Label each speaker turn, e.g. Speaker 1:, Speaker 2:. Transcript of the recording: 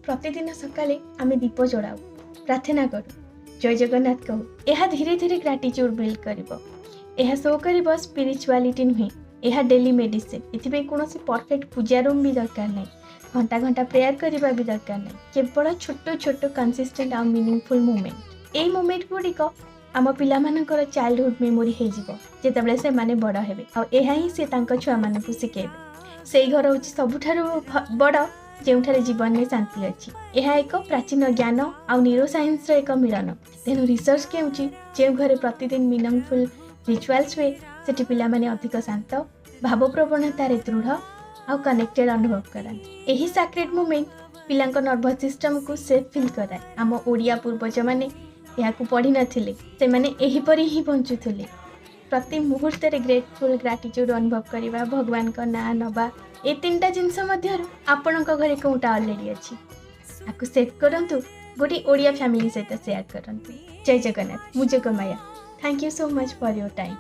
Speaker 1: ପ୍ରତିଦିନ ସକାଳେ ଆମେ ଦୀପ ଜଳାଉ, ପ୍ରାର୍ଥନା କରୁ, ଜୟ ଜଗନ୍ନାଥ କହୁ। ଏହା ଧୀରେ ଧୀରେ ଗ୍ରାଟିଚ୍ୟୁଡ଼୍ ବିଲ୍ଡ କରିବ। ଏହା ଶୋ କରିବ ସ୍ପିରିଚୁଆଲିଟି ନୁହେଁ, ଏହା ଡେଲି ମେଡ଼ିସିନ୍। ଏଥିପାଇଁ କୌଣସି ପରଫେକ୍ଟ ପୂଜା ରୁମ୍ ବି ଦରକାର ନାହିଁ, ଘଣ୍ଟା ଘଣ୍ଟା ପ୍ରେୟାର କରିବା ବି ଦରକାର ନାହିଁ। କେବଳ ଛୋଟ ଛୋଟ, କନସିଷ୍ଟେଣ୍ଟ ଆଉ ମିନିଂଫୁଲ୍ ମୁମେଣ୍ଟ। ଏଇ ମୁମେଣ୍ଟ ଗୁଡ଼ିକ ଆମ ପିଲାମାନଙ୍କର ଚାଇଲ୍ଡହୁଡ୍ ମେମୋରି ହେଇଯିବ ଯେତେବେଳେ ସେମାନେ ବଡ଼ ହେବେ, ଆଉ ଏହା ହିଁ ସେ ତାଙ୍କ ଛୁଆମାନଙ୍କୁ ଶିଖେଇବେ। ସେଇ ଘର ହେଉଛି ସବୁଠାରୁ ବଡ଼, ଯେଉଁଠାରେ ଜୀବନରେ ଶାନ୍ତି ଅଛି। ଏହା ଏକ ପ୍ରାଚୀନ ଜ୍ଞାନ ଆଉ ନ୍ୟୁରୋ ସାଇନ୍ସର ଏକ ମିଳନ। ତେଣୁ ରିସର୍ଚ୍ଚ କହୁଛି, ଯେଉଁ ଘରେ ପ୍ରତିଦିନ ମିନିଂଫୁଲ୍ ରିଚୁଆଲ୍ସ ହୁଏ, ସେଠି ପିଲାମାନେ ଅଧିକ ଶାନ୍ତ, ଭାବପ୍ରବଣତାରେ ଦୃଢ଼ ଆଉ କନେକ୍ଟେଡ୍ ଅନୁଭବ କରନ୍ତି। ଏହି ସାକ୍ରେଡ୍ ମୁମେଣ୍ଟ ପିଲାଙ୍କ ନର୍ଭସ୍ ସିଷ୍ଟମକୁ ସେଫ୍ ଫିଲ୍ କରାଏ। ଆମ ଓଡ଼ିଆ ପୂର୍ବଜମାନେ ଏହାକୁ ପଢ଼ିନଥିଲେ, ସେମାନେ ଏହିପରି ହିଁ ବଞ୍ଚୁଥିଲେ। ପ୍ରତି ମୁହୂର୍ତ୍ତରେ ଗ୍ରେଟଫୁଲ୍, ଗ୍ରାଟିଚ୍ୟୁଡ଼୍ ଅନୁଭବ କରିବା, ଭଗବାନଙ୍କ ନାଁ ନେବା। ଏ ତିନିଟା ଜିନିଷ ମଧ୍ୟରୁ ଆପଣଙ୍କ ଘରେ କେଉଁଟା ଅଲରେଡ଼ି ଅଛି? ଆକୁ ସେଭ୍ କରନ୍ତୁ, ଗୋଟିଏ ଓଡ଼ିଆ ଫ୍ୟାମିଲି ସହିତ ସେୟାର କରନ୍ତୁ। ଜୟ ଜଗନ୍ନାଥ। ମୁଁ Yogamaya. Thank you so much for your time.